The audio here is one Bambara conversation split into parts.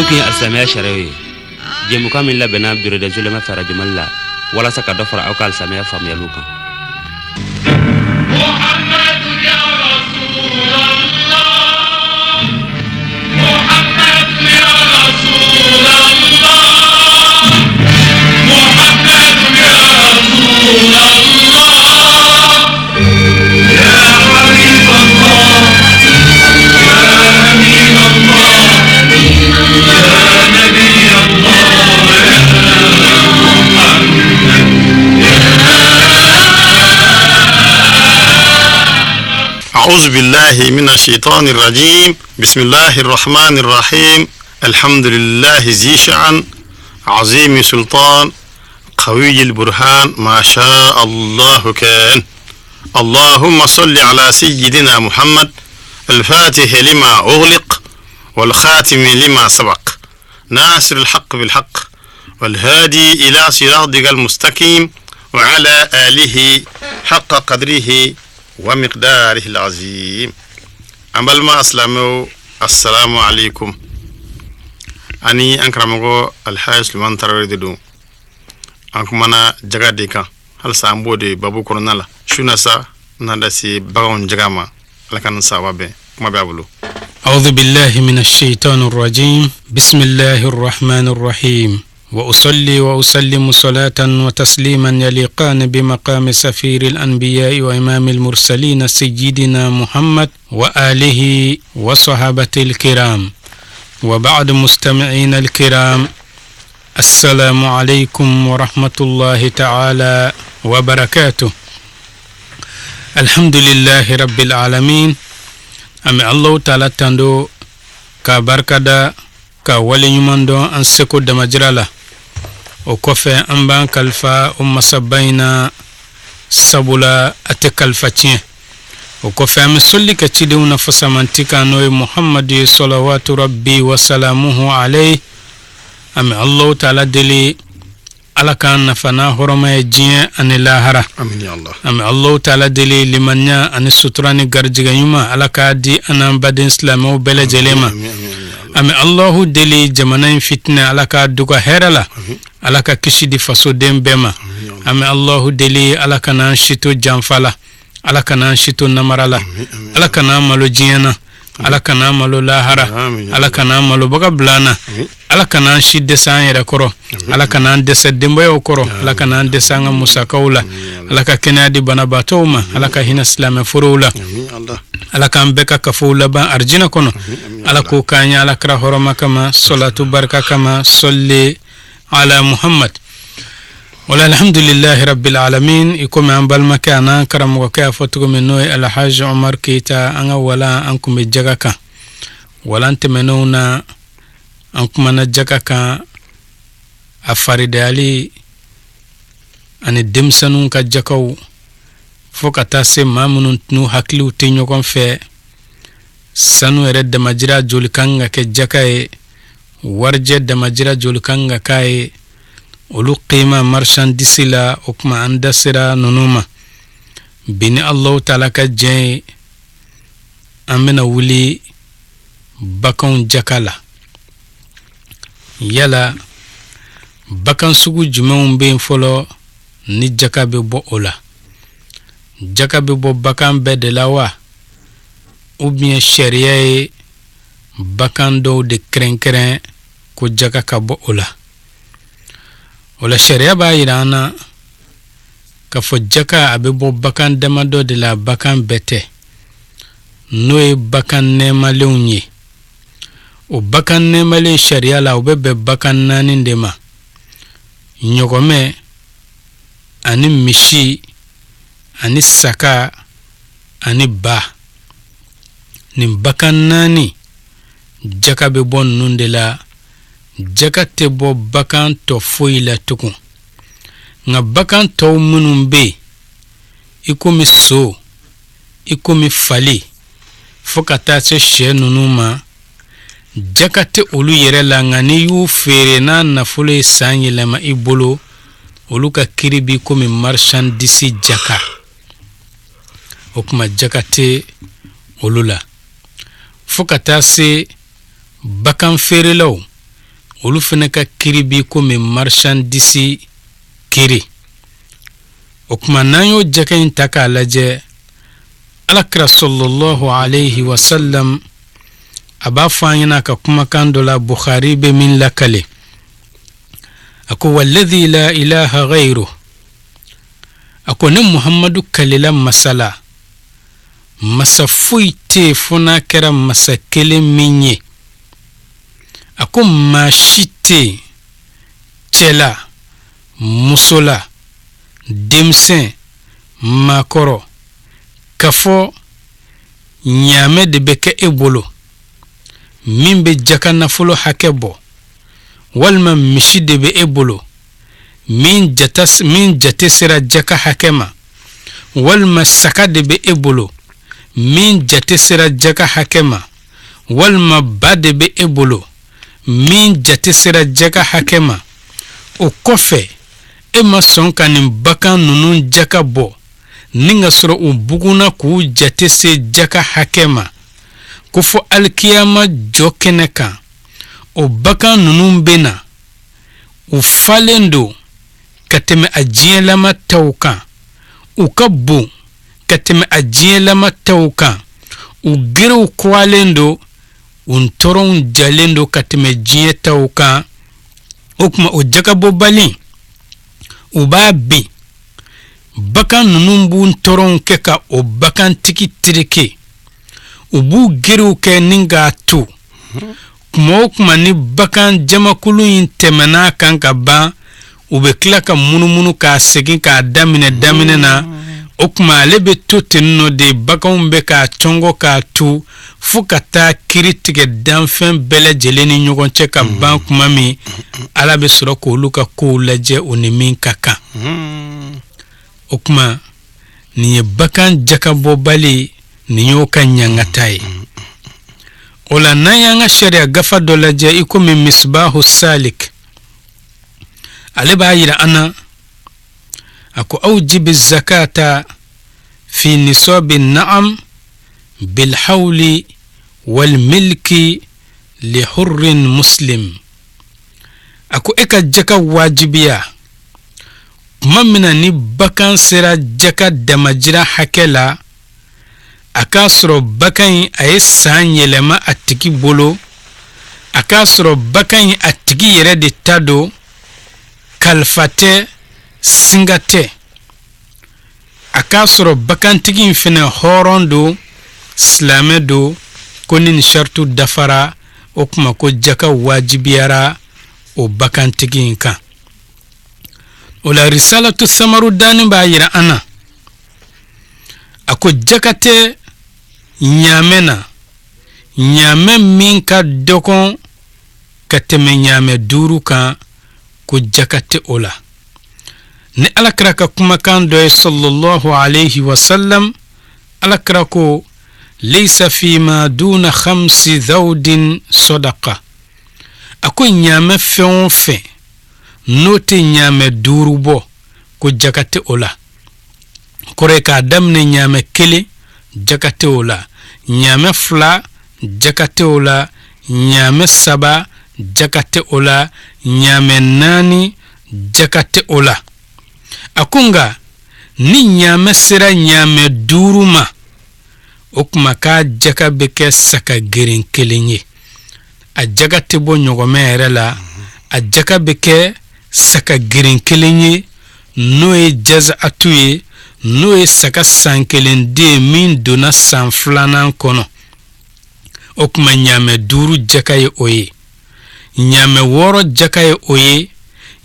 Ninnu tun ye alisilamɛya sariyaw ye, jɛmukan min labɛnna Bureau des oulémas fɛ Radio Mali la walasa ka dɔ fara aw ka alisilamɛya faamuyaliw kan. أعوذ بالله من الشيطان الرجيم. بسم الله الرحمن الرحيم. الحمد لله ذي شأن عظيم سلطان قوي البرهان، ما شاء الله كان. اللهم صل على سيدنا محمد الفاتح لما أغلق والخاتم لما سبق، ناصر الحق بالحق والهادي إلى صراطك المستقيم، وعلى آله حق قدره ومقداره العظيم. An balima silamɛw, assalamu alaikum. Ani an karamɔgɔ Alhaji Suleiman Tarawele de don. An kumana jaga de kan, halisa an b'o de babu kɔnɔna la. Su na sa n'an da se baganw jaga ma. Ala ka nin saba bɛn. Kuma b'a bolo. أعوذ بالله من الشيطان الرجيم. بسم الله الرحمن الرحيم. وأصلي وأسلم صلاة وتسليما يليقان بمقام سفير الأنبياء وإمام المرسلين سيدنا محمد وآله وصحابته الكرام. وبعد، مستمعين الكرام، السلام عليكم ورحمة الله تعالى وبركاته. الحمد لله رب العالمين. An bɛ Allahu Taala tando ka barikada ka waleɲuman dɔn an seko damajira la. O kɔfɛ, an b'an kalifa o masaba in na, sabula a tɛ kalifa tiɲɛ. O kɔfɛ, an bɛ sɔli kɛ cidenw na fasamanti kan, n'o ye Muhamadu ye, salawatu rabbi wa salamuhu alayhi. An bɛ Allahu Taala deli, Ala k'an nafa n'a hɔrɔma ye diɲɛ ani lahara. Amin ya Allah. An bɛ Allahu Taala deli, limaniya ani sutura ni garijɛgɛ ɲuman, Ala k'a di an n'an baden silamɛw bɛɛ lajɛlen ma. Amin, amin, amin, An bɛ Allahu deli, jamana in fitinɛ, Ala k'a duga hɛrɛ la, Ala ka kisi di fasoden bɛɛ ma. An bɛ Allahu deli, Ala kana an si to janfa la, Ala kana an si to namara la, Ala kana an malo diɲɛ na, Ala kana an malo lahara, Amin. Ala kana an malobaga bila an na, Ala kana an si dɛsɛ an yɛrɛ kɔrɔ, Ala kana an dɛsɛ denbayaw kɔrɔ, Ala kana an dɛsɛ an ka musakaw la. Ala ka kɛnɛya di banabaatɔw ma, Ala ka hinɛ silamɛ forow la. Amin ya Allah. Ala k'an bɛɛ ka kafow laban arijinɛ kɔnɔ. Ala k'o k'an ye Ala kira hɔrɔma kama, sɔlatu barika kama, sɔli ala Muhammad. Wala alhamdulilahi rabbil alamin. I komi an balimakɛ a n'an karamɔgɔkɛ y'a fɔ cogo min, n'o ye Alhaji Umar Keyita, an ka walan, an kun bɛ jaga kan. Walan tɛmɛnenw na, an kumana jaga kan, a faridayali ani denmisɛnninw ka jakaw, fo ka taa se maa minnu n'u hakiliw tɛ ɲɔgɔn fɛ. Sanu yɛrɛ damajira joli kan ka kɛ jaka ye? Warijɛ damajira joli kan ka k'a ye? Olu qima marchandise la. O kuma, an da sera ninnu ma. Bi, ni Allahu Taala ka diɲɛ ye, an bɛna wuli baganw jaka la. Yala bagan sugu jumɛnw bɛ yen fɔlɔ ni jaka bɛ bɔ o la? Jaka bɛ bɔ bagan bɛɛ de la wa, ou bien sariya ye bagan dɔw de kɛrɛnkɛrɛn ko jaka ka bɔ o la? O la, sariya b'a yira an na k'a fɔ jaka, a bɛ bɔ bagan damadɔ de la, bagan bɛɛ tɛ, n'o ye bagan nɛɛmalenw ye. O bagan nɛɛmalen, sariya la, o bɛ bɛn bagan naani de ma: ɲɔgɔmɛ ani misi ani saga ani ba. Nin bagan naani, jaka bɛ bɔ ninnu de la. Jaka tɛ bɔ bagan tɔ foyi la tugun. Nka bagan tɔw minnu bɛ yen, i komi so, i komi fali, fo ka taa se sɛ ninnu ma, jaka tɛ olu yɛrɛ la. Nka n'i y'u feere, n'a nafolo ye san yɛlɛma i bolo, olu ka kiri b'i komi marchandise jaka. O tuma, jaka tɛ olu la, fo ka taa se bagan feerelaw. Olu fana ka kiri bi komi marchandise kiri. O tuma n'an y'o jaka in ta k'a lajɛ, Alakira sallallahu alayhi wa sallam a b'a fɔ an ɲɛna a ka kumakan dɔ la, Bukhari bɛ min lakale, a ko walladhi la ilaha ghayru, a ko ne Muhammadu kalela masa la, masa foyi tɛ yen fo n'a kɛra masa kelen min ye. A ko maa si tɛ yen, cɛ la, muso la, denmisɛn, maakɔrɔ, k'a fɔ ɲaamɛ de bɛ kɛ e bolo min bɛ jaka nafolo hakɛ bɔ, walima misi de bɛ e bolo min jate sera jaka hakɛ ma, walima saga de bɛ e bolo min jate sera jaka hakɛ ma, walima ba de bɛ e bolo min jate sera jaka hakɛ ma. O kɔfɛ e ma sɔn ka nin bagan ninnu jaka bɔ ni ka sɔrɔ u bugunna k'u jate se jaka hakɛ ma, ko fɔ alikiyama jɔ kɛnɛ kan o bagan ninnu bɛ na u falen don ka tɛmɛ a diɲɛlama taw kan, u ka bon ka tɛmɛ a diɲɛlama taw kan, u gerew kɔgɔlen don, u ntɔrɔnw jalen don ka tɛmɛ diɲɛ taw kan. O tuma o jakabɔbali u b'a bin, bagan ninnu b'u ntɔrɔnw kɛ ka o bagantigi tereke, u b'u gerew kɛ ni k'a to. Tuma o tuma ni bagan jamakulu in tɛmɛna a kan ka ban, u bɛ tila ka munumunu k'a segin k'a daminɛ daminɛ na. O tuma ale bɛ to ten nɔ de, baganw bɛ k'a cɔngɔ k'a tu fo ka taa kiri tigɛ danfɛn bɛɛ lajɛlen ni ɲɔgɔn cɛ ka ban. Tuma min Ala bɛ sɔrɔ k'olu ka kow lajɛ u ni min ka kan. O tuma nin ye bagan jakabɔbali, nin y'o ka ɲangata ye. O la n'an y'an ka sariya gafa dɔ lajɛ i komi Misbahu Salik, ale b'a yira an na, a ko awjibi zakata fi nisabi na'am bilhawli walmilki li hurrin muslim. A ko e ka jaka wajibiya tuma min na ni bagan sera jaka damajira hakɛ la, a k'a sɔrɔ bagan in a ye san yɛlɛma a tigi bolo, a k'a sɔrɔ bagan in a tigi yɛrɛ de ta don, kalifa tɛ, singa tɛ, a k'a sɔrɔ bagantigi in fɛnɛ hɔrɔn don, silamɛ don. Ko ni nin saritu dafara, o tuma ko jaka wajibiyara o bagantigi in kan. O la Risalatu Samarudani b'a yira an na, a ko jaka tɛ ɲaamɛ na, ɲaamɛ min ka dɔgɔn ka tɛmɛ ɲaamɛ 5 kan, ko jaka tɛ o la. Ni Alakira ka kumakan dɔ ye sallallahu alayhi wa sallam, Alakira ko laysa fima duna khamsi zawdin sadaqa. A ko ɲaamɛ fɛn o fɛn n'o tɛ ɲaamɛ 5 bɔ, ko jaka tɛ o la. Kɔrɔ ye k'a daminɛ ɲaamɛ 1 jaka tɛ o la, ɲaamɛ 2 jaka tɛ o la, ɲaamɛ 3 jaka tɛ o la, ɲaamɛ 4 jaka tɛ o la. A ko nka ni ɲaamɛ sera ɲaamɛ 5 ma, o tuma k'a jaka bɛ kɛ saga geren 1 ye. A jaka tɛ bɔ ɲɔgɔmɛ yɛrɛ la, a jaka bɛ kɛ saga geren 1 ye, n'o ye jazaatu ye, n'o ye saga san 1 den min donna san 2nan kɔnɔ. O tuma ɲaamɛ 5 jaka ye o ye, ɲaamɛ 6 jaka ye o ye,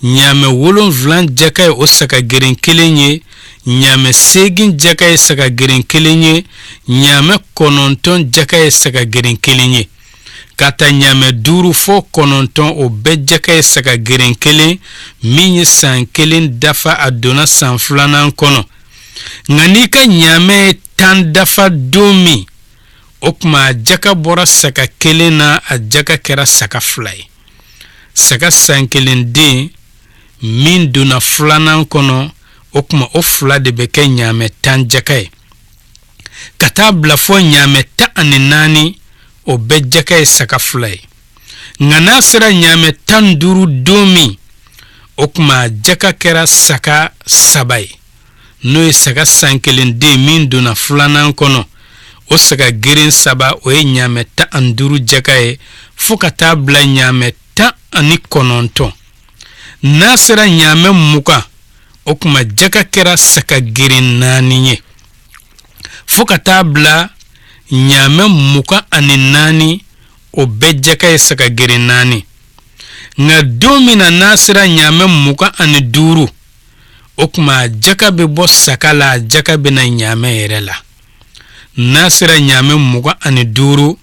ɲaamɛ 7 jaka ye o saga geren 1 ye, ɲaamɛ 8 jaka ye saga geren 1 ye, ɲaamɛ 9 jaka ye saga geren 1 ye. Ka ta ɲaamɛ 5 fo 9, o bɛɛ jaka ye saga geren 1 min ye san 1 dafa, a donna san 2nan kɔnɔ. Nka n'i ka ɲaamɛ ye 10 dafa don min, o tuma a jaka bɔra saga 1 na, a jaka kɛra saga 2 ye. Saga san 1 den min donna 2nan kɔnɔ, o tuma o 2 de bɛ kɛ ɲaamɛ 10 jaka ye. Ka taa bila fɔ ɲaamɛ 14, o bɛɛ jaka ye saga 2 ye. Nka n'a sera ɲaamɛ 15 don min, o tuma jaka kɛra saga 3 ye, n'o ye saga san kelen den min donna filanan kɔnɔ. O saga geren 3, o ye ɲaamɛ 15 jaka ye, fo ka taa bila ɲaamɛ 19. N'a sera ɲaamɛ 20, o tuma jaka kɛra saga geren 4 ye, fo ka taa bila ɲaamɛ 24, o bɛɛ jaka ye saga geren 4. Nka don min na n'a sera ɲaamɛ 25, o tuma jaka bɛ bɔ saga la, jaka bɛ na ɲaamɛ yɛrɛ la. N'a sera ɲaamɛ 25,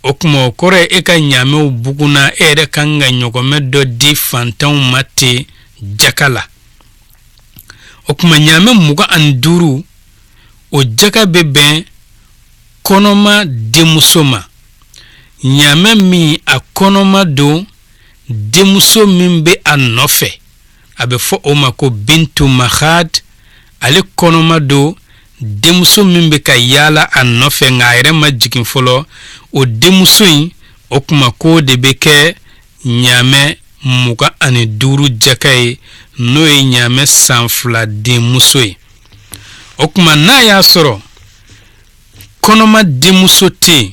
o tuma o kɔrɔ ye e ka ɲaamɛw bugunna, e yɛrɛ kan ka ɲɔgɔmɛ dɔ di fantanw ma ten jaka la. O tuma ɲaamɛ 25, o jaka bɛ bɛn kɔnɔma denmuso ma, ɲaamɛ min a kɔnɔma don, denmuso min bɛ a nɔfɛ, a bɛ fɔ o ma ko bintu mahad. Ale kɔnɔma don, denmuso min bɛ ka yaala a nɔfɛ nka a yɛrɛ ma jigin fɔlɔ, o denmuso in, o tuma k'o de bɛ kɛ ɲaamɛ 25 jaka ye, n'o ye ɲaamɛ san 2 denmuso ye. O tuma n'a y'a sɔrɔ kɔnɔma denmuso tɛ yen,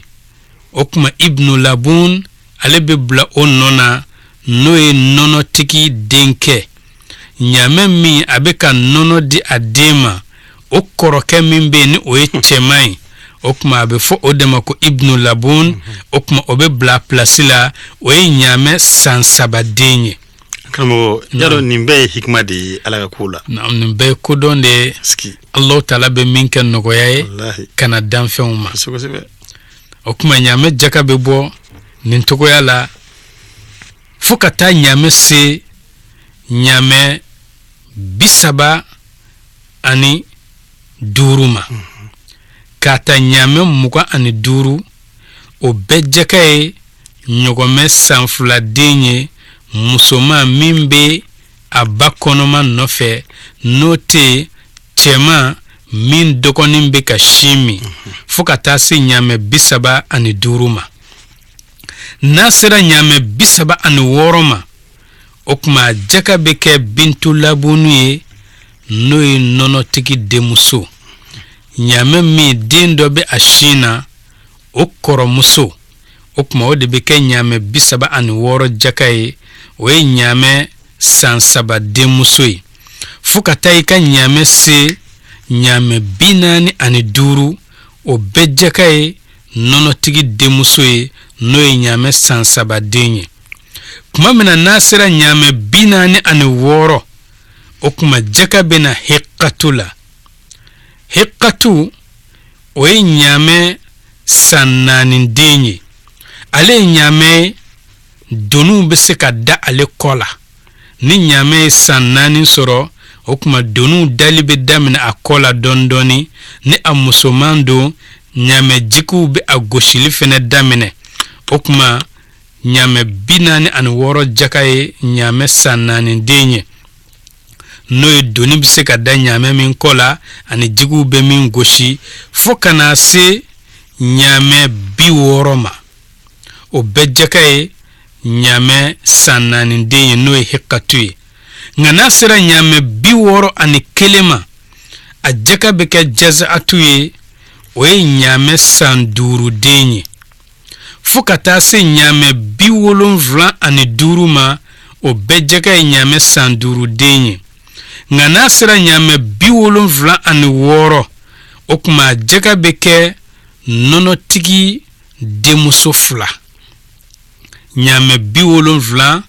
o tuma ibnu labun ale bɛ bila o nɔ na, n'o ye nɔnɔtigi denkɛ, ɲaamɛ min a bɛ ka nɔnɔ di a den ma, o kɔrɔkɛ min bɛ yen ni o ye cɛman ye, o tuma a bɛ fɔ o de ma ko ibnu labun. O tuma o bɛ bila pilasi la, o ye ɲaamɛ san 3 den ye. Karamɔgɔ, y'a dɔn nin bɛɛ ye hikima de ye Ala ka ko la. Nin bɛɛ ye kodɔn de ye. Alahu taala bɛ min kɛ nɔgɔya ye ka na danfɛnw ma. O tuma ɲaamɛ jaka bɛ bɔ nin cogoya la fo ka taa ɲaamɛ se ɲaamɛ 35 ma. K'a ta ɲaamɛ 25, o bɛɛ jaka ye ɲɔgɔmɛ san 2 den ye, musoman min bɛ a ba kɔnɔma nɔfɛ, n'o tɛ cɛman min dɔgɔnin bɛ ka sin min, fo ka taa se ɲaamɛ 35 ma. N'a sera ɲaamɛ 36 ma, o tuma jaka bɛ kɛ bintu labunu ye, n'o ye nɔnɔtigi denmuso, ɲaamɛ min den dɔ bɛ a sin na, o kɔrɔmuso. O tuma o de bɛ kɛ ɲaamɛ 36 jaka ye, o ye ɲaamɛ san 3 denmuso ye, fo ka taa i ka ɲaamɛ se ɲaamɛ 45, o bɛɛ jaka ye nɔnɔtigi denmuso ye, n'o ye ɲaamɛ san 3 den ye. Tuma min na n'a sera ɲaamɛ 46, o tuma jaka bɛ na hikatu la. Hikatu o ye ɲaamɛ san 4 den ye. Ale ye ɲaamɛ ye, doniw bɛ se ka da ale kɔ la. Ni ɲaamɛ ye san 4 sɔrɔ, o tuma doniw dali bɛ daminɛ a kɔ la dɔɔni dɔɔni. Ni a musoman don, ɲaamɛ jigiw bɛ a gosili fɛnɛ daminɛ. O tuma ɲaamɛ 46 jaka ye ɲaamɛ san 4 den ye, n'o ye doni bɛ se ka da ɲaamɛ min kɔ la ani jigiw bɛ min gosi, fo ka na se ɲaamɛ 60 ma. O bɛɛ jaka ye ɲaamɛ san 4 den ye, n'o ye hikatu ye. Nka n'a sera ɲaamɛ 61 ma, a jaka bɛ kɛ jazaatu ye, o ye ɲaamɛ san 5 den ye, fo ka taa se ɲaamɛ 75 ma, o bɛɛ jaka ye ɲaamɛ san 5 den ye. Nka n'a sera ɲaamɛ 76, o tuma a jaka bɛ kɛ nɔnɔtigi denmuso 2. Ɲaamɛ 76,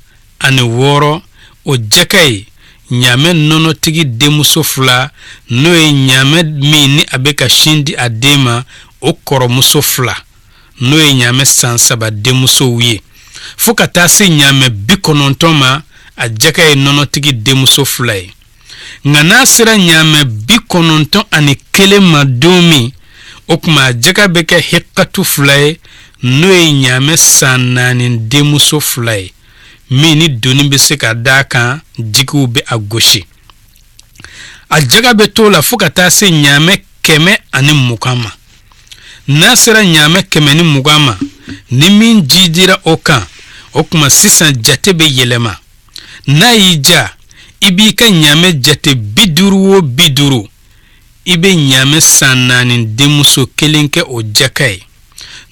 o jaka ye ɲaamɛ nɔnɔtigi denmuso 2, n'o ye ɲaamɛ min ni a bɛ ka sin di a den ma, o kɔrɔmuso 2, n'o ye ɲaamɛ san 3 denmusow ye, fo ka taa se ɲaamɛ 90 ma, a jaka ye nɔnɔtigi denmuso 2 ye. Nka n'a sera ɲaamɛ 91 ma don min, o tuma a jaka bɛ kɛ hikatu 2 ye, n'o ye ɲaamɛ san 4 denmuso 2 ye, min ni doni bɛ se ka d'a kan, jigiw bɛ a gosi. A jaka bɛ t'o la fo ka taa se ɲaamɛ 120 ma. N'a sera ɲaamɛ 120 ma, ni min jidira o kan, O tuma sisan jate bɛ yɛlɛma. N'a y'i ja, i b'i ka ɲaamɛ jate 50 o 50, i bɛ ɲaamɛ san 4 denmuso kelen kɛ o jaka ye.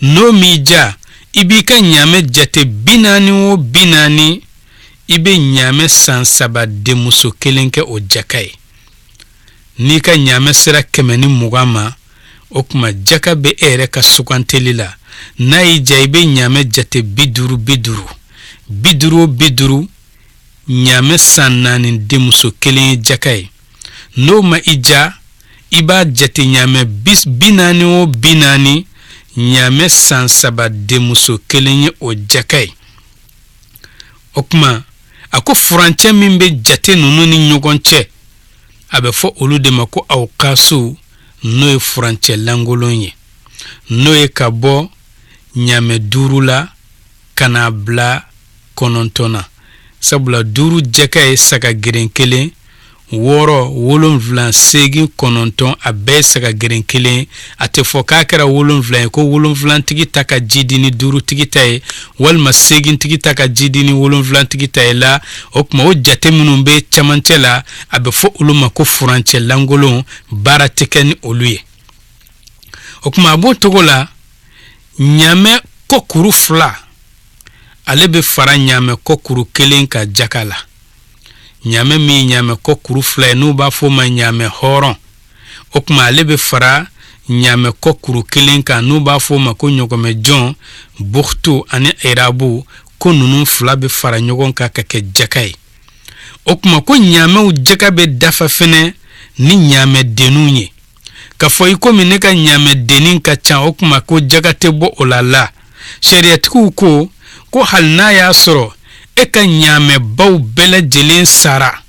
N'o m'i ja, i b'i ka ɲaamɛ jate 40 o 40, i bɛ ɲaamɛ san 3 denmuso kelen kɛ o jaka ye. N'i ka ɲaamɛ sera 120 ma, o tuma jaka bɛ e yɛrɛ ka suganteli la. N'a y'i ja, i bɛ ɲaamɛ jate 50 50, 50 o 50, ɲaamɛ san 4 denmuso kelen ye jaka ye. N'o ma i ja, i b'a jate ɲaamɛ 40 o 40, ɲaamɛ san 3 denmuso kelen ye o jaka ye. O tuma a ko furancɛ min bɛ jate ninnu ni ɲɔgɔn cɛ, a bɛ fɔ olu de ma ko awkasu, n'o ye furancɛ lankolon ye, n'o ye ka bɔ ɲaamɛ 5 la ka n'a bila 9 na. Sabula 5 jaka ye saga geren kelen, 6, 7, 8, 9, a bɛɛ ye saga geren kelen. A tɛ fɔ k'a kɛra 7 ye ko 7tigi ta ka jidi ni 5tigi ta ye, walima 8tigi ta ka jidi ni 7tigi ta ye la. O tuma o jate minnu bɛ cɛmancɛ la, a bɛ fɔ olu ma ko furancɛ lankolon, baara tɛ kɛ ni olu ye. O tuma a b'o cogo la, ɲaamɛ kɔkuru 2 ale bɛ fara ɲaamɛ kɔkuru 1 kan jaka la. Ɲaamɛ min ye ɲaamɛ kɔkuru 2 ye, n'u b'a fɔ o ma ɲaamɛ hɔrɔn, o tuma ale bɛ fara ɲaamɛ kɔkuru 1 kan, n'u b'a fɔ o ma ko ɲɔgɔmɛ jɔn, bukutu ani irabu, ko ninnu 2 bɛ fara ɲɔgɔn kan ka kɛ jaka ye. O tuma ko ɲaamɛw jaka bɛ dafa fɛnɛ ni ɲaamɛ denninw ye. K'a fɔ i komi ne ka ɲaamɛ dennin ka ca, o tuma ko jaka tɛ bɔ o la la. Sariyatigiw ko ko hali n'a y'a sɔrɔ e ka ɲaamɛbaw bɛɛ lajɛlen sara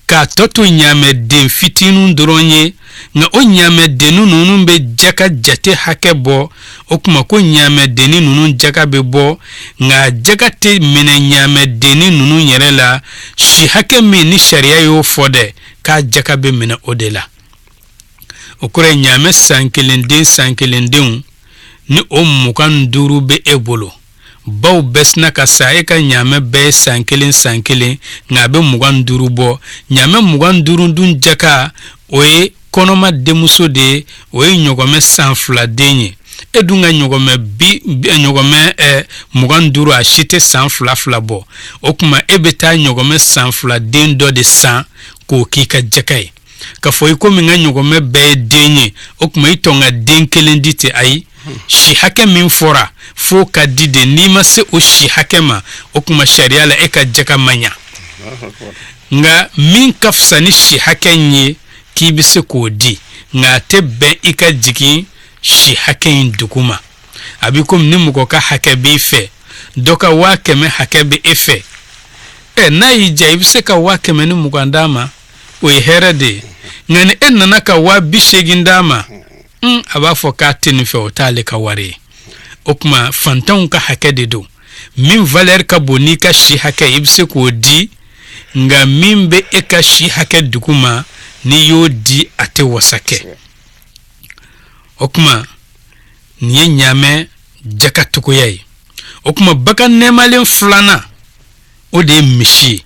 k'a tɔ to ɲaamɛ den fitininw dɔrɔn ye, nka o ɲaamɛ dennin ninnu bɛ jaka jate hakɛ bɔ, o tuma ko ɲaamɛ dennin ninnu jaka bɛ bɔ, nka jaka tɛ minɛ ɲaamɛ dennin ninnu yɛrɛ la. Si hakɛ min ni sariya y'o fɔ dɛ, k'a jaka bɛ minɛ o de la. O kɔrɔ ye ɲaamɛ san kelen den, san kelen denw ni o 25 bɛ e bolo, baw bɛɛ sina ka sa, e ka ɲaamɛ bɛɛ ye san kelen san kelen, nka a bɛ 25 bɔ. Ɲaamɛ 25 dun jaka, o ye kɔnɔma denmuso de ye, o ye ɲɔgɔmɛ san 2 den ye. E dun ka ɲɔgɔmɛ bi, ɲɔgɔmɛ 25, a si tɛ san 2 2 bɔ. O tuma e bɛ taa ɲɔgɔmɛ san 2 den dɔ de san k'o k'i ka jaka ye. K'a fɔ i komi n ka ɲɔgɔmɛ bɛɛ ye den ye, o tuma i tɔn ka den kelen di ten. Ayi, si hakɛ min fɔra f'o ka di de. N'i ma se o si hakɛ ma, o tuma sariya la e ka jaka man ɲa. Nka min ka fisa ni si hakɛ in ye, k'i bɛ se k'o di, nka a tɛ bɛn i ka jigin si hakɛ in duguma. A b'i komi ni mɔgɔ ka hakɛ b'i fɛ, dɔ ka 100 000 hakɛ bɛ e fɛ, n'a y'i diya i bɛ se ka 120 000 d'a ma, o ye hɛrɛ de ye. Nka ni e nana ka 80 000 d'a ma, a b'a fɔ k'a tɛ nin fɛ, o t'ale ka wari ye. O tuma fantanw ka hakɛ de don. Min valeur ka bon n'i ka si hakɛ, i bɛ se k'o di, nka min bɛ e ka si hakɛ duguma, n'i y'o di a tɛ wasa kɛ. O tuma nin ye ɲaamɛ jaka cogoya ye. O tuma bagan nɛɛmalen filanan, o de ye misi ye.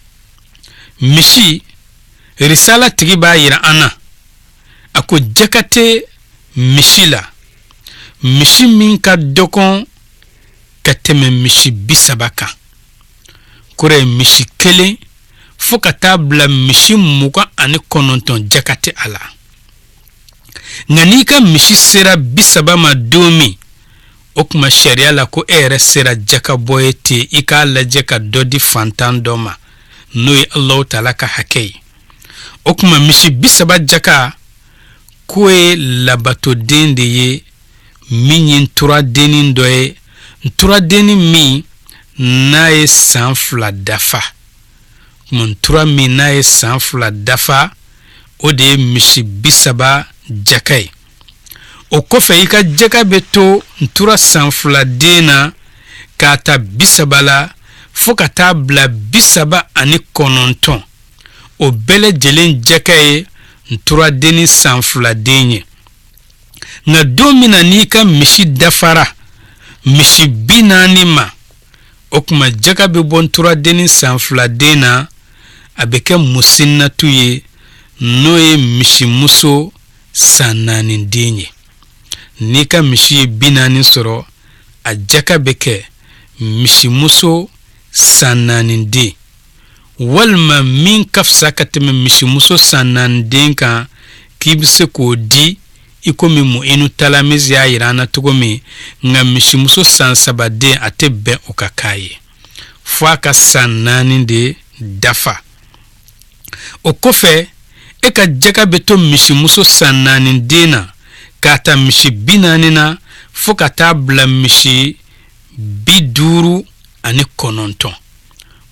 Misi, risala tigi b'a yira an na, a ko jaka tɛ misi la, misi min ka dɔgɔn ka tɛmɛ misi 30 kan. Kɔrɔ ye misi 1 fo ka taa bila misi 29 jaka tɛ a la. Nka n'i ka misi sera 30 ma don min, o tuma sariya la ko e yɛrɛ sera jaka bɔ ye ten, i k'a lajɛ ka dɔ di fantan dɔ ma, n'o ye Alahu taala ka hakɛ ye. O tuma misi 30 jaka k'o ye labatoden de ye, min ye nturadennin dɔ ye, nturadennin min n'a ye san 2 dafa. Tuma ntura min n'a ye san 2 dafa, o de ye misi 30 jaka ye. O kɔfɛ i ka jaka bɛ to ntura san 2 den na k'a ta 30 la fo ka taa bila 39, o bɛɛ lajɛlen jaka ye nturadennin san 2 den ye. Nka don min na n'i ka misi dafara misi 40 ma, O tuma jaka bɛ bɔ nturadennin san fila den na, a bɛ kɛ musinnatu ye, n'o ye misimuso san naani den ye. N'i ka misi ye 40 sɔrɔ, a jaka bɛ kɛ misimuso san naani den, walima min ka fisa ka tɛmɛ misimuso san naani den kan, k'i bɛ se k'o di i komi Mu'inu Talamiz y'a yira an na cogo min. Nka misimuso san saba den, a tɛ bɛn o ka k'a ye, fo a ka san 4 de dafa. O kɔfɛ, e ka jaka bɛ to misimuso san naani den na, k'a ta misi 40 na fo ka taa bila misi 59.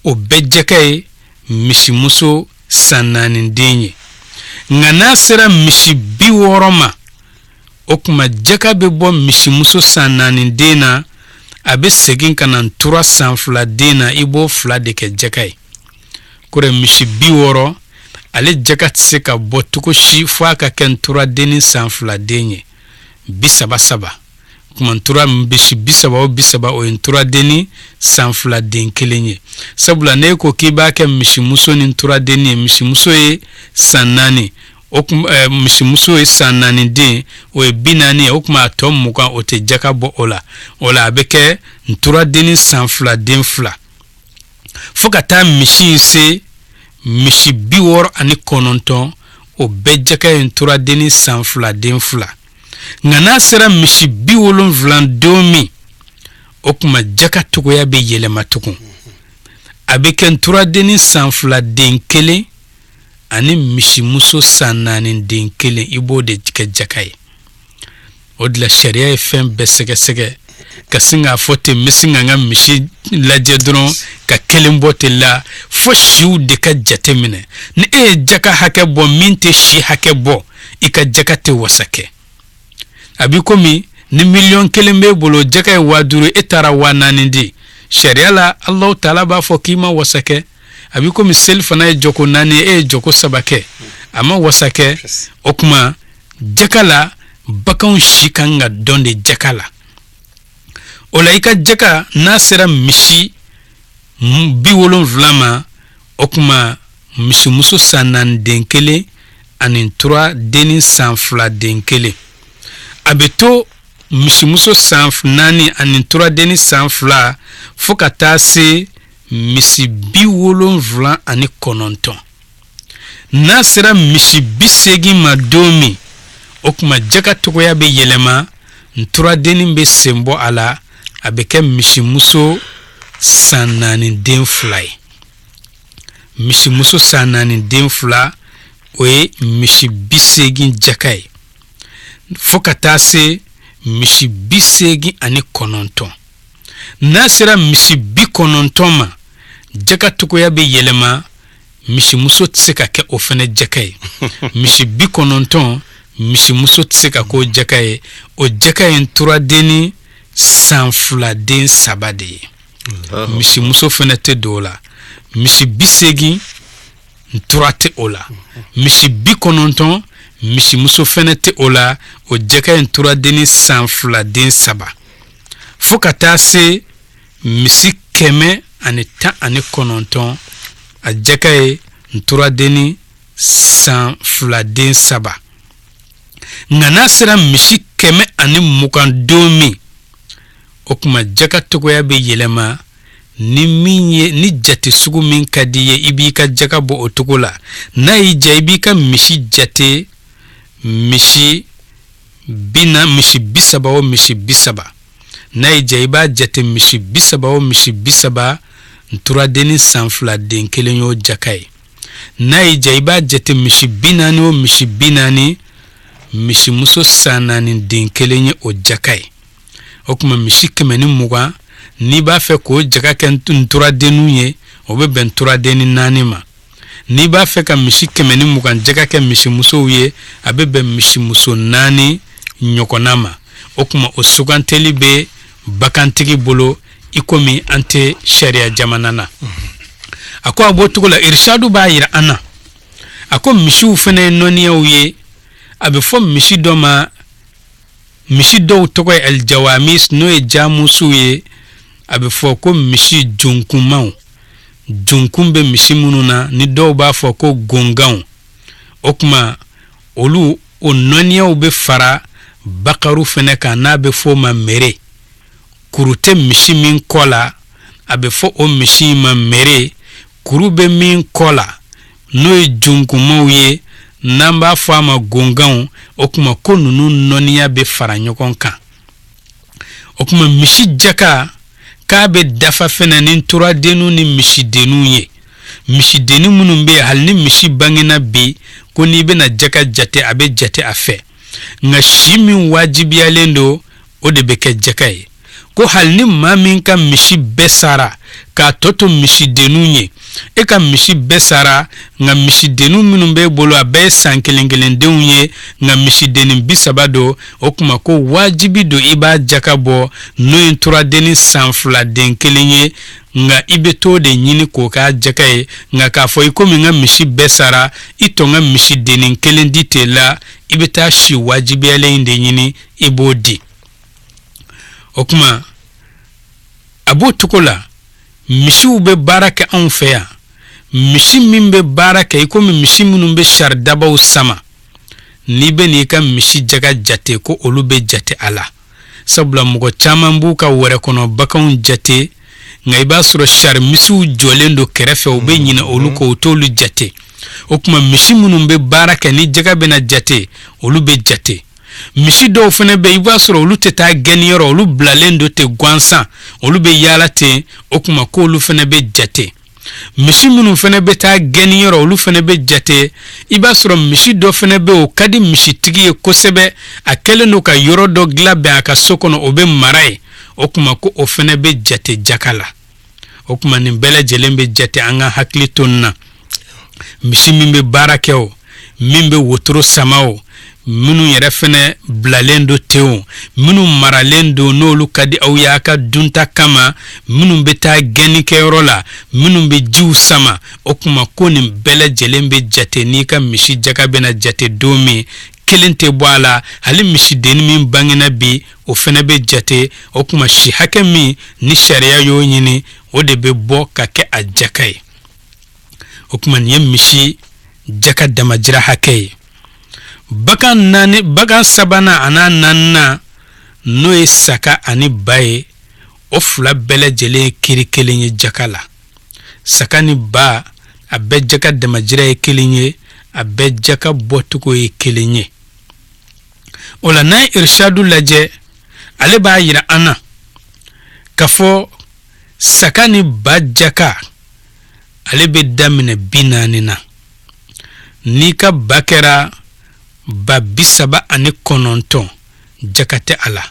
O bɛɛ jaka ye misimuso san naani den ye. Nka n'a sera misi 60 ma, o tuma jaka bɛ bɔ misimuso san naani den na, a bɛ segin ka na ntura san fila den na. I b'o fila de kɛ jaka ye. Kɔrɔ misi 60, ale jaka tɛ se ka bɔ cogo si fo a ka kɛ nturadennin san fila den ye. Bi saba saba kuma, ntura misi 30 o 30, o ye nturadennin san fila den kelen ye. Sabula n'e ko k'i b'a kɛ misimuso ni nturadennin ye, misimuso ye san 4, o kun misimuso ye san naani den, o ye 40 ye. O tuma a tɔ 20, o tɛ jaka bɔ o la. O la a bɛ kɛ nturadennin san fila den fila, fo ka taa misi in se misi 69, o bɛɛ jaka ye nturadennin san fila den fila. Nka n'a sera misi 70 don min, o tuma jaka cogoya bɛ yɛlɛma tugun. A bɛ kɛ nturadennin san fila den kelen ani misimuso san naani den kelen, i b'o de kɛ jaka ye. O de la sariya ye fɛn bɛɛ sɛgɛsɛgɛ ka sin k'a fɔ ten, n bɛ sin ka n ka misi lajɛ dɔrɔn ka kelen bɔ ten la, fo siw de ka jate minɛ. Ni e ye jaka hakɛ bɔ min tɛ si hakɛ bɔ, i ka jaka tɛ wasa kɛ. A b'i komi ni miliyɔn 1 b'e bolo, jaka ye 5000, e taara 4000 di. Sariya la, Alahu taala b'a fɔ k'i ma wasa kɛ. A b'i komi seli fana ye jɔko naani ye, e ye jɔko saba kɛ, a ma wasa kɛ. O tuma jaka la, baganw si kan ka dɔn de jaka la. O la i ka jaka n'a sera misi 70 ma, o tuma misimuso san naani den kelen ani ntura dennin san fila den kelen. A bɛ to misimuso san 4 ani ntura dennin san 2 fo ka taa se misi 79. N'a sera misi 80 ma don min, o tuma jaka cogoya bɛ yɛlɛma, nturadennin bɛ sen bɔ a la, a bɛ kɛ misimuso san naani den fila ye. Misimuso san naani den fila, o ye misi 80 jaka ye, fo ka taa se misi 89. N'a sera misi 90 ma, jaka cogoya bɛ yɛlɛma, misimuso tɛ se ka kɛ o fɛnɛ jaka ye. Misi 90, misimuso tɛ se ka k'o jaka ye. O jaka ye nturadennin san fila den saba de ye, misimuso fɛnɛ tɛ don o la. Misi 80, ntura tɛ o la. Misi 90, misimuso fɛnɛ tɛ o la. O jaka ye nturadennin san fila den saba, fo ka taa se misi 119, a jaka ye nturadennin san fila den saba. Nka n'a sera misi 120 don min, o tuma jaka cogoya bɛ yɛlɛma. Ni min ye ni jate sugu min ka di ye, i b'i ka jaka bɔ o cogo la. N'a y'i diya, i b'i ka misi jate misi bina misi 30 o misi 30. N'a y'i diya, i b'a jate misi 30 o misi 30, nturadennin san fila den kelen y'o jaka ye. N'a y'i diya, i b'a jate misi 40 o misi 40, misimuso san naani den kelen ye o jaka ye. O tuma misi 120, n'i b'a fɛ k'o jaka kɛ nturadenninw ye, o bɛ bɛn nturadennin naani ma. N'i b'a fɛ ka misi 120 jaka kɛ misimusow ye, a bɛ bɛn misimuso naani ɲɔgɔnna ma. O tuma o suganteli bɛ bagantigi bolo, i komi an tɛ sariya jamana na. A ko a b'o cogo la, irishadu b'a yira an na. A ko misiw fana ye nɔniyaw ye. A bɛ fɔ misi dɔ ma, misi dɔw tɔgɔ ye aljawamis, n'o ye jamusuw ye. A bɛ fɔ ko misi junkunmaw, junkun bɛ misi minnu na, ni dɔw b'a fɔ ko gonganw. O tuma olu o nɔniyaw bɛ fara bakaru fɛnɛ kan, n'a bɛ fɔ o ma mere. Kuru tɛ misi min kɔ la, a bɛ fɔ o misi in ma mere. Kuru bɛ min kɔ la, n'o ye junkunmaw ye, n'an b'a fɔ a ma gonganw. O tuma ko ninnu nɔniya bɛ fara ɲɔgɔn kan. O tuma misi jaka k'a bɛ dafa fɛnɛ ni turadenninw ni misidenninw ye. Misidennin minnu bɛ yen, hali ni misi bangena bi, ko n'i bɛna jaka jate, a bɛ jate a fɛ. Nka si min wajibiyalen don, o de bɛ kɛ jaka ye. Ko hali ni maa min ka misi bɛɛ sara k'a tɔ to misidenninw ye, e ka misi bɛɛ sara, nka misidenninw minnu b'e bolo, a bɛɛ ye san kelen kelen denw ye, nka misidennin 30 don. O tuma ko wajibi don i b'a jaka bɔ, n'o ye turadennin san 2 den kelen ye. Nka i bɛ t'o de ɲini k'o k'a jaka ye. Nka k'a fɔ i komi n ka misi bɛɛ sara, i tɔ n ka misidennin kelen di ten la, i bɛ taa si wajibiyalen in de ɲini, i b'o di. O tuma a b'o cogo la. Misiw bɛ baara kɛ anw fɛ yan. Misi min bɛ baara kɛ, i komi misi minnu bɛ saridabaw sama, n'i bɛ n'i ka misi jaka jate, ko olu bɛ jate a la. Sabula mɔgɔ caman b'u ka wɛrɛ kɔnɔ baganw jate, nka i b'a sɔrɔ sari misiw jɔlen don kɛrɛfɛ, u bɛ ɲinɛ olu kɔ, u t'olu jate. O tuma misi minnu bɛ baara kɛ, ni jaka bɛna jate, olu bɛ jate. Misi dɔw fana bɛ, i b'a sɔrɔ olu tɛ taa gɛnniyɔrɔ, olu bilalen don ten gansan, olu bɛ yaala ten. O tuma k'olu fana bɛ jate. Misi minnu fana bɛ taa gɛnniyɔrɔ, olu fana bɛ jate. I b'a sɔrɔ misi dɔ fana bɛ, o ka di misitigi ye kosɛbɛ, a kɛlen don ka yɔrɔ dɔ dilan bɛn a ka so kɔnɔ, o bɛ mara yen. O tuma ko o fana bɛ jate jaka la. O tuma nin bɛɛ lajɛlen bɛ jate. An ka hakili to nin na. Misi min bɛ baara kɛ, o min bɛ wotoro sama, o minnu yɛrɛ fɛnɛ bilalen don ten, o minnu maralen don, n'olu ka di aw ye a ka dunta kama, minnu bɛ taa gɛnnikɛyɔrɔ la, minnu bɛ jiw sama, o tuma ko nin bɛɛ lajɛlen bɛ jate. N'i ka misi jaka bɛna jate don min, kelen tɛ bɔ a la. Hali misidennin min bangena bi, o fɛnɛ bɛ jate. O tuma si hakɛ min ni sariya y'o ɲini, o de bɛ bɔ ka kɛ a jaka ye. O tuma nin ye misi jaka damajira hakɛ ye. Bagan naani, bagan sabanan a n'a naaninan, n'o ye saka ani ba ye, o fila bɛɛ lajɛlen ye kiri kelen ye jaka la. Saka ni ba, a bɛɛ jaka damajira ye kelen ye, a bɛɛ jaka bɔcogo ye kelen ye. O la, n'an ye irishadu lajɛ, ale b'a yira an na k'a fɔ saka ni ba jaka, ale bɛ daminɛ 40 na. N'i ka ba kɛra ba 39, jaka tɛ a la.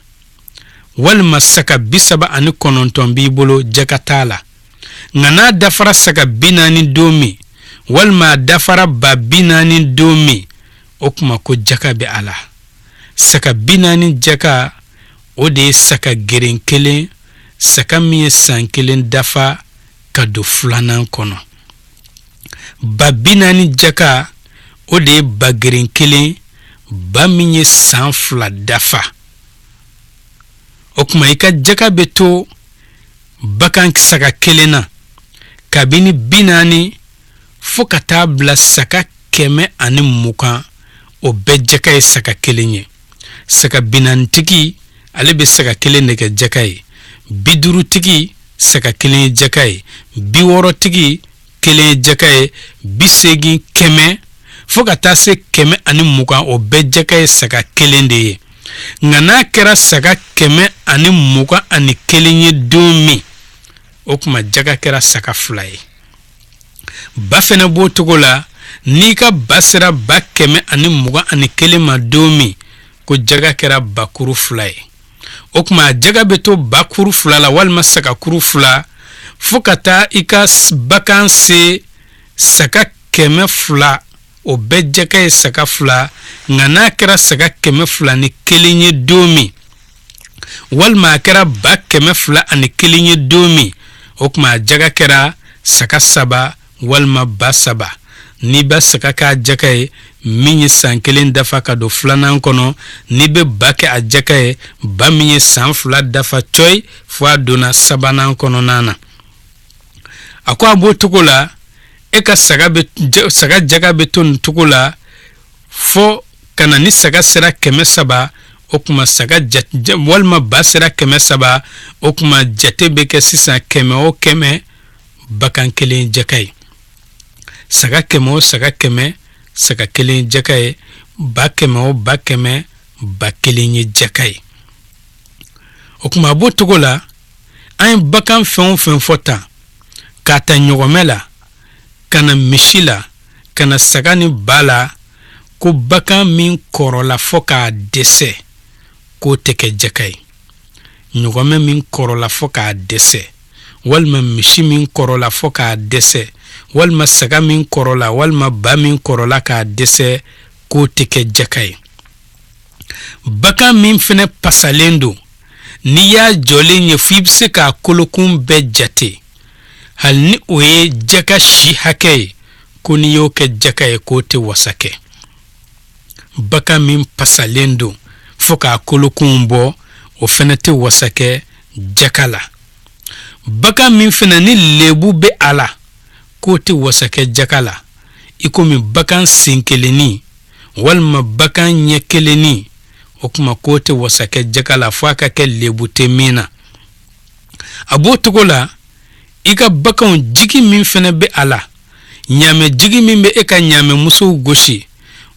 Walima saka 39 b'i bolo, jaka t'a la. Nka n'a dafara saka 40 don min, walima a dafara ba 40 don min, o tuma ko jaka bɛ a la. Saka 40 jaka, o de ye saka geren kelen, saka min ye san kelen dafa ka don filanan kɔnɔ. Ba 40 jaka, o de ye ba geren kelen, ba min ye san 2 dafa. O tuma i ka jaka bɛ to bagan saka kelen na kabini 40 fo ka taa bila saka 120, o bɛɛ jaka ye saka kelen ye. Saka 40tigi, ale bɛ saka kelen de kɛ jaka ye. 50tigi, saka kelen ye jaka ye. 60tigi, kelen ye jaka ye. 80, 100, fo ka taa se 120, o bɛɛ jaka ye saka kelen de ye. Nka n'a kɛra saka 121 ye don min, o tuma jaka kɛra saka 2 ye. Ba fɛnɛ b'o cogo la. N'i ka ba sera ba 121 ma don min, ko jaga kɛra bakuru 2 ye. O tuma jaga bɛ to bakuru 2 la, walima sagakuru 2, fo ka taa i ka bagan se saga 200, o bɛɛ jaga ye saga 2. Nka n'a kɛra saga 201 ye don min, walima a kɛra ba 201 ye don min, o tuma a jaga kɛra saga 3 walima ba 3. N'i bɛ saga k'a jaka ye min ye san kelen dafa ka don filanan kɔnɔ, n'i bɛ ba kɛ a jaka ye, ba min ye san 2 dafa cɔyi fo a donna sabanan kɔnɔna na. A ko a b'o cogo la, e ka saga jaka bɛ to nin cogo la fo ka na ni saga sera 300, o kuma saga walima ba sera 300, o kuma jate bɛ kɛ sisan 100 o 100 bagan kelen jaka ye. Saga 100 o saga 100, saga kelen jaka ye. Ba 100 o ba 100, ba kelen ye jaka ye. O kuma a b'o cogo la, an ye bagan fɛn o fɛn fɔ tan, k'a ta ɲɔgɔmɛ la ka na misi la ka na saga ni ba la, ko bagan min kɔrɔla fo k'a dɛsɛ k'o tɛ kɛ jaka ye. Ɲɔgɔmɛ min kɔrɔla fo k'a dɛsɛ, walima misi min kɔrɔla fo k'a dɛsɛ, walima saga min kɔrɔla, walima ba min kɔrɔla k'a dɛsɛ, k'o tɛ kɛ jaka ye. Bagan min fɛnɛ pasalen don, n'i y'a jɔlen ye f'i bɛ se k'a kolokun bɛɛ jate, hali ni o ye jaka si hakɛ ye, ko n'i y'o kɛ jaka ye k'o tɛ wasa kɛ. Bagan min pasalen don fo k'a kolokun bɔ, o fɛnɛ tɛ wasa kɛ jaka la. Bagan min fɛnɛ ni lebu bɛ a la, k'o tɛ wasa kɛ jaka la, i komi bagan sen kelennin walima bagan ɲɛ kelennin, o kuma k'o tɛ wasa kɛ jaka la fo a ka kɛ lebu tɛ min na. A b'o cogo la, i ka baganw jigi min fɛnɛ bɛ a la, ɲaamɛ jigi min bɛ e ka ɲaamɛ musow gosi,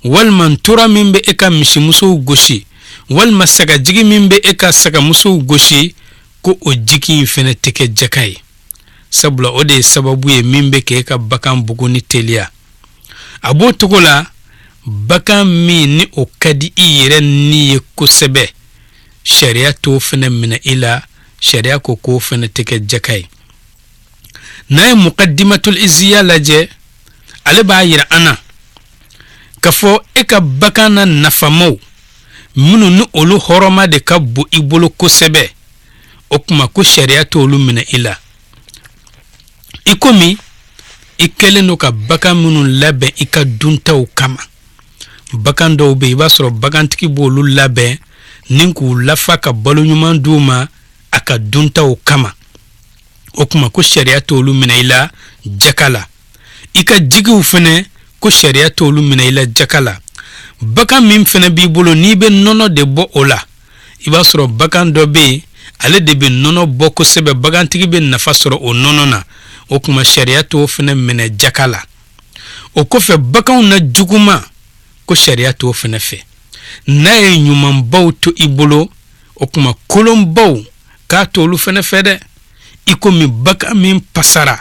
walima ntura min bɛ e ka misimusow gosi, walima sagajigi min bɛ e ka sagamusow gosi, ko o jigi in fɛnɛ tɛ kɛ jaka ye. Sabula o de ye sababu ye min bɛ k'e ka bagan buguni teliya. A b'o cogo la, bagan min ni o ka di i yɛrɛ ni ye kosɛbɛ, sariya t'o fɛnɛ minɛ i la, sariya ko k'o fɛnɛ tɛ kɛ jaka ye. N'a ye mukadimatul iziya lajɛ, ale b'a yira an na k'a fɔ e ka bagan na nafamaw minnu ni olu hɔrɔma de ka bon i bolo kosɛbɛ, o kuma ko sariya t'olu minɛ i la. I komi i kɛlen don ka bagan minnu labɛn i ka duntaw kama, bagan dɔw bɛ yen i b'a sɔrɔ bagantigi b'olu labɛn ni k'u lafa ka balo ɲuman d'u ma a ka duntaw kama, o kuma ko sariya t'olu minɛ i la jaka la. I ka jigiw fɛnɛ, ko sariya t'olu minɛ i la jaka la. Bagan min fɛnɛ b'i bolo n'i bɛ nɔnɔ de bɔ o la, i b'a sɔrɔ bagan dɔ bɛ yen ale de bɛ nɔnɔ bɔ kosɛbɛ, bagantigi bɛ nafa sɔrɔ o nɔnɔ na, o kuma sariya t'o fɛnɛ minɛ jaka la. O kɔfɛ baganw na juguman, ko sariya t'o fɛnɛ fɛ. N'a ye ɲumanbaw to i bolo, o kuma kolonbaw k'a t'olu fɛnɛ fɛ dɛ. I komi bagan min pasara,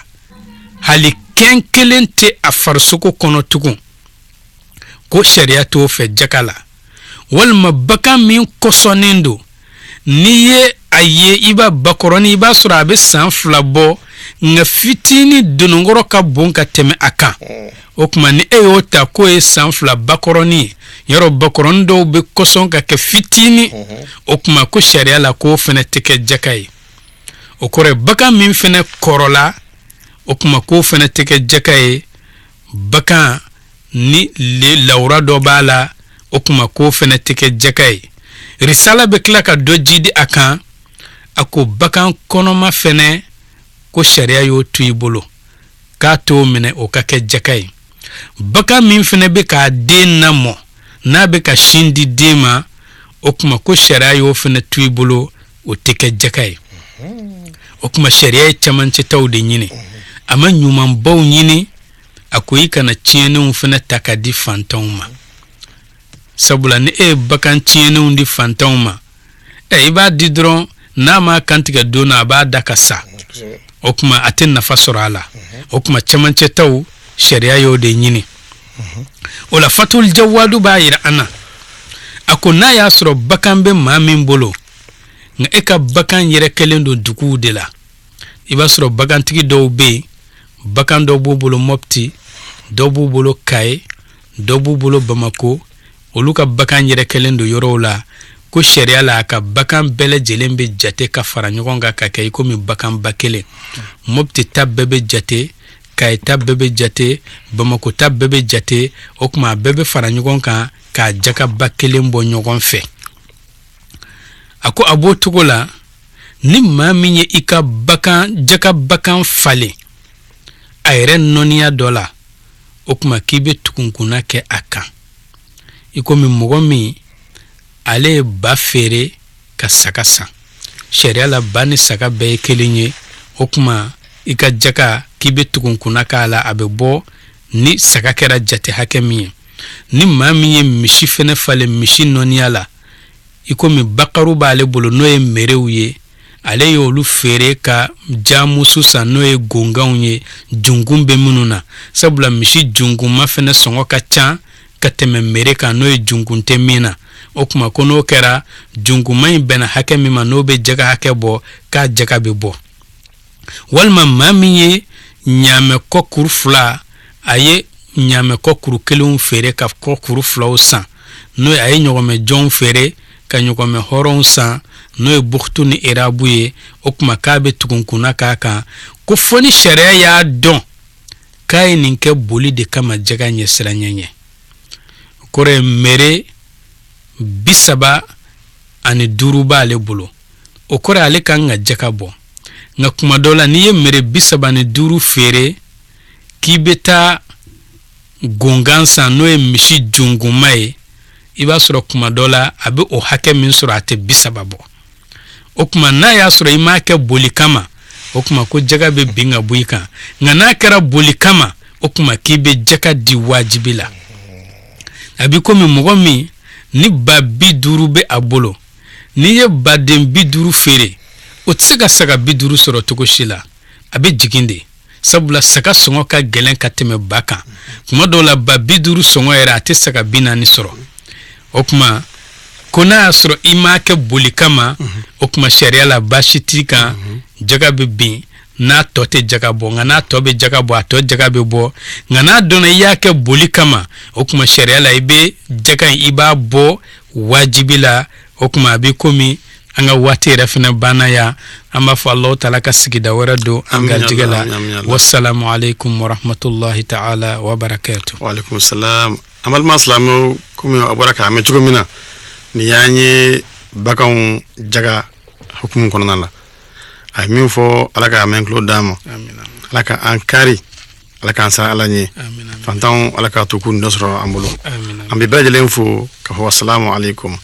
hali kɛn kelen tɛ a farisogo kɔnɔ tugun, ko sariya t'o fɛ jaka la. Walima bagan min kɔsɔnnen don, n'i ye a ye i b'a bakɔrɔni, i b'a sɔrɔ a bɛ san 2 bɔ, nka fitinin dononkɔrɔ ka bon ka tɛmɛ a kan. O kuma ni e y'o ta k'o ye san 2 bakɔrɔni ye, yɔrɔ bakɔrɔni dɔw bɛ kɔsɔn ka kɛ fitinin, o kuma ko sariya la k'o fɛnɛ tɛ kɛ jaka ye. O kɔrɔ ye bagan min fɛnɛ kɔrɔla, o kuma k'o fɛnɛ tɛ kɛ jaka ye. Bagan ni lawura dɔ b'a la, o kuma k'o fɛnɛ tɛ kɛ jaka ye. Risala bɛ tila ka dɔ jidi a kan, a ko bagan kɔnɔma fɛnɛ ko sariya y'o to i bolo k'a t'o minɛ o ka kɛ jaka ye. Bagan min fɛnɛ bɛ k'a den lamɔ, n'a bɛ ka sin di den ma, o kuma ko sariya y'o fɛnɛ to i bolo, o tɛ kɛ jaka ye. O kuma sariya ye camancɛtaw de ɲini, a ma ɲumanbaw ɲini. A ko i kana tiɲɛnenw fɛnɛ ta ka di fantanw ma, sabula ni e ye bagan tiɲɛnenw di fantanw ma, i b'a di dɔrɔn, n'a m'a kantigɛ don na, a b'a da ka sa, o kuma a tɛ nafa sɔrɔ a la. O kuma camancɛtaw sariya y'o de ɲini. O la Fatul Jawadu b'a yira an na, a ko n'a y'a sɔrɔ bagan bɛ maa min bolo, nka e ka bagan yɛrɛ kɛlen don duguw de la, i b'a sɔrɔ bagantigi dɔw bɛ yen, bagan dɔw b'u bolo Mɔpti, dɔw b'u bolo Kaye, dɔw b'u bolo Bamako, olu ka bagan yɛrɛ kɛlen don yɔrɔw la, ko sariya la a ka bagan bɛɛ lajɛlen bɛ jate ka fara ɲɔgɔn kan ka kɛ i komi baganba kelen. Mɔpti ta bɛɛ bɛ jate, Kayi ta bɛɛ bɛ jate, Bamako ta bɛɛ bɛ jate. O tuma a bɛɛ bɛ fara ɲɔgɔn kan k'a jakaba kelen bɔ ɲɔgɔn fɛ. A ko a b'o cogo la, ni maa min ye i ka bakan jaka bakan falen a yɛrɛ nɔniya dɔ la, o tuma k'i bɛ tugunkunna kɛ a kan, i komi mɔgɔ min ale ye ba feere ka saga san. Sariya la, ba ni saga bɛɛ ye kelen ye. O tuma i ka jaka, k'i bɛ tugunkunna k'a la, a bɛ bɔ ni saga kɛra jate hakɛ min ye. Ni maa min ye misi fɛnɛ falen misi nɔniya la, i komi bakaru b'ale bolo, n'o ye merew ye, ale y'olu feere ka jamusu san, n'o ye gonganw ye, junkun bɛ minnu na, sabula misi junkunma fɛnɛ sɔngɔ ka ca ka tɛmɛ mere kan, n'o ye junkun tɛ min na. O tuma ko n'o kɛra, junkunma in bɛnna hakɛ min ma, n'o bɛ jaga hakɛ bɔ, k'a jaga bɛ bɔ. Walima maa min ye ɲaamɛ kɔ kuru 2, a ye ɲaamɛ kɔ kuru kelenw feere ka kɔ kuru filaw san, n'o ye a ye ɲɔgɔmɛ jɔnw feere ka ɲɔgɔmɛ hɔrɔnw san, n'o ye bukutu ni erabu ye, o tuma k'a bɛ tugunkunna k'a kan, ko fo ni sariya y'a dɔn k'a ye nin kɛ boli de kama jaga ɲɛsiranɲɛ ɲɛ. O kɔrɔ ye mere 35 b'ale bolo, o kɔrɔ ale kan ka jaka bɔ. Nka kuma dɔ la, n'i ye mere 35 feere k'i bɛ taa gongan san, n'o ye misi junkunma ye, i b'a sɔrɔ kuma dɔ la a bɛ o hakɛ min sɔrɔ, a tɛ 30 bɔ. O tuma n'a y'a sɔrɔ i m'a kɛ boli kama, o tuma ko jaga bɛ bin ka bɔ i kan. Nka n'a kɛra boli kama, o tuma k'i bɛ jaga di wajibi la. A bɛ komi mɔgɔ min ni ba 50 bɛ a bolo, n'i ye baden 50 feere, o tɛ se ka saga 50 sɔrɔ cogo si la, a bɛ jigin de, sabula saga sɔngɔ ka gɛlɛn ka tɛmɛ ba kan. Kuma dɔw la, ba 50 sɔngɔ yɛrɛ, a tɛ saga 40 sɔrɔ. O tuma ko n'a y'a sɔrɔ i m'a kɛ boli kama, o tuma sariya la baasi t'i kan, jaga bɛ bin n'a tɔ tɛ jaga bɔ. Nka n'a tɔ bɛ jaga bɔ, a tɔ jaga bɛ bɔ. Nka n'a dɔnna i y'a kɛ boli kama, o tuma sariya la i bɛ jaga in, i b'a bɔ wajibi la. O tuma a bɛ komi an ka waati yɛrɛ fana banna yan. An b'a fɔ Alahu taala ka sigida wɛrɛ don an garijɛgɛ la. Wasalamu aleykum warahmatulahi taala wa barakatu. Waaleykum salam. An balima silamɛw, komi a bɔra k'a mɛn cogo min na, nin y'an ye baganw jaga hukumu kɔnɔna la. A ye min fɔ, Ala k'a mɛn tulo d'an ma, Ala ka an kari, Ala k'an siran Ala ɲɛ. Fantanw, Ala k'a to k'u dɔ sɔrɔ an bolo. An bɛ bɛɛ lajɛlen fo k'a fɔ asalamu aleykum.